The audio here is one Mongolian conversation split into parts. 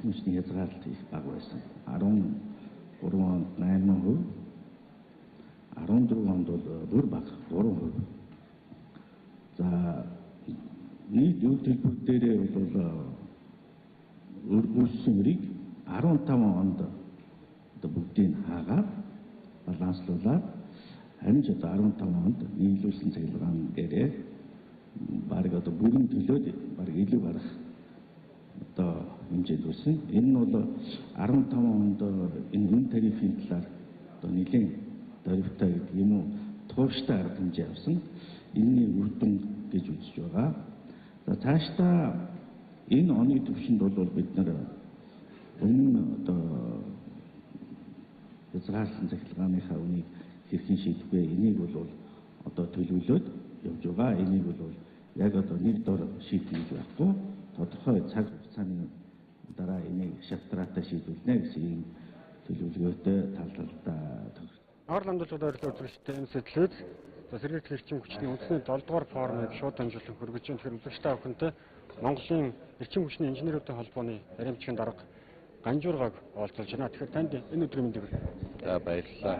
Эрчим хүчний хязгаарлалт их бага байсан. 13 онд 8%, 14 онд бол бүр бага 3%. За нийт өв төлбөр дээрээ бол үүссэн өрийг 15 онд одоо бүгдийг хаагаад баланслуулаад харин ч одоо 15 онд нийлүүлсэн цахилгаан дээрээ бараг одоо бүрэн төлөөд бараг илүү барах одоо хэмжээнд хүрсэн. Энэ нь бол 15 онд энэ үн тарифын талаар одоо нэлээн тарифтай гэдэг юм уу тууштай арга хэмжээ авсан. Энэний үр дүн гэж үзэж байгаа. За цаашдаа энэ оны түвшинд бол бид нар өмнө одоо хязгаарласан цахилгааныхаа үнийг хэрхэн шийдэх вэ? Энийг бол одоо төлөвлөөд явж байгаа. Энийг бол яг одоо нэг дор шийдэх гэж байхгүй. Тодорхой цаг хугацааны дараа энийг шатраатай шийдвэрлэнэ гэсэн ийм төлөвлөгөөтэй тал талдаа. Ногоор ламдуулгад ойрлоо үзэгчтэй энэ сэтлүүд за сэргийгдэх эрчим хүчний үндэсний 7 дугаар форумыг шууд дамжуулан хөргөж байна. Тэгэхээр үзэгч та бүхэнтэй Монголын эрчим хүчний инженерүүдийн холбооны баримтчгийн дарга Ганжуургааг уулзуулж байна. Тэгэхээр танд энэ өдрийн мэндийг хүргэе. За баярлалаа.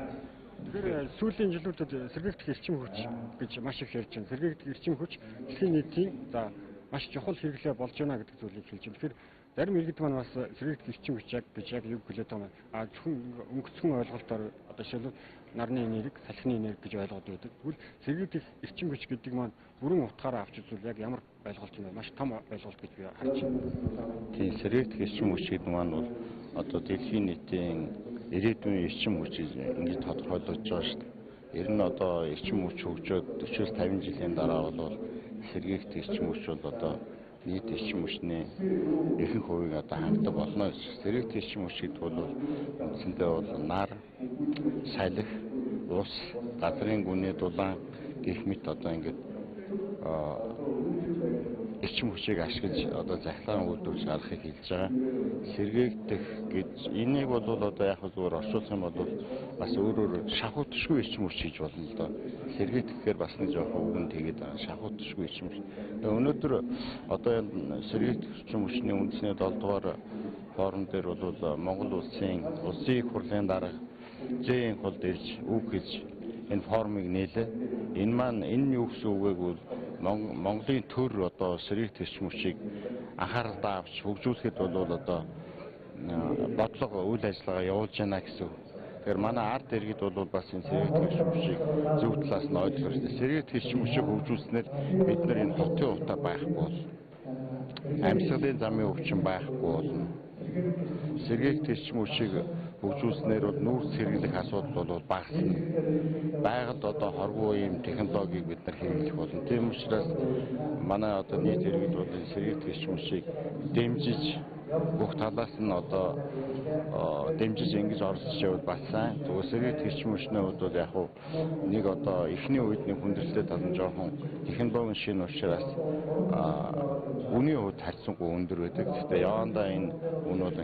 Тэгэхээр сүүлийн жилүүдэд сэргийгдэх эрчим хүч гэж маш их ярьж байна. Сэргийгдэх эрчим хүч дэлхийн нийтийн за маш чухал хэрэглээ болж байна гэдэг зүйлийг хэлж байна. Тэгэхээр зарим иргэд маань бас сэргийгдэх эрчим хүч яг гэж яг юу хэлээд байгаа юм. А зөвхөн өнгөцгөн ойлголтоор одоо жишээлбэл нарны энерги, салхины энерги гэж ойлгоод байдаг. Тэгвэл сэргийгдэх эрчим хүч гэдэг маань бүрэн утгаараа авч үзвэл яг ямар ойлголт юм бэ? Маш том ойлголт гэж би харж байна. Тийм, сэргийгдэх эрчим хүч гэдэг маань бол одоо дэлхийн нийтийн ирээдүйн эрчим хүч ингэж тодорхойлогдож байгаа шүү дээ. Ер нь одоо эрчим хүч хөгжөөд 40-50 жилийн дараа бол сэргийгдэх эрчим хүч бол одоо нийт эрчим хүчний ихэнх хувийг одоо хангадаг болно гэж. Сэргийгдэх эрчим хүч гэдэг бол үндсэндээ бол нар, салхи, ус, газрын гүний дулаан гэх мэт одоо ингээд эрчим хүчийг ашиглаж одоо захилгаан үйлдвэрлэж гаргахыг хэлж байгаа. Сэргээгдэх гэж энийг бол одоо яг зүгээр орчуулах юм бол бас өөрөөр шахуутшгүй эрчим хүч хийж болно л доо. Сэргээгдэхээр бас нэг жоохон үг нь тэгээд байгаа. Шахуутшгүй эрчим хүч. Өнөөдөр одоо энэ сэргээгдэх эрчим хүчний үндэсний 7 дугаар форум дээр бол Монгол улсын улсын их хурлын дарга Зээгийн хулд ирж үг хэлж энэ форумыг нээлээ. Энэ маань энэ юу гэсэн үг вэ гэвэл Монголын төр одоо сэргийгдэх эрчим хүчийг анхааралдаа авч хөгжүүлэхэд бол одоо бодлого үйл ажиллагаа явуулж байна гэсэн. Тэгэхээр манай ард иргэд бол бас энэ сэргийгдэх эрчим хүчийг зөв талаас нь ойлгох хэрэгтэй. Сэргийгдэх эрчим хүчийг хөгжүүлснээр бид нар энэ хотын утаа байхгүй бол амьсгалын замын өвчин байхгүй болно. Сэргийгдэх эрчим хүчийг хөгжүүлснээр бол нүүрс хэрэглэх асуудал бол багасна. Байгальд одоо хоргүй ийм технологиг бид нар хэрэглэх болно. Тийм учраас манай одоо нийт иргэд бол энэ сэргийгдэх эрчим хүчийг дэмжиж бүх талаас нь одоо дэмжиж ингэж оролцож явбал бас сайн. Зүгээр сэргийгдэх эрчим хүчний хувьд бол яг нэг одоо эхний үед нэг хүндрэлтэй тал нь жоохон технологийн шинэ учраас үнийн хувьд харьцангуй өндөр байдаг. Гэхдээ явандаа энэ үн бол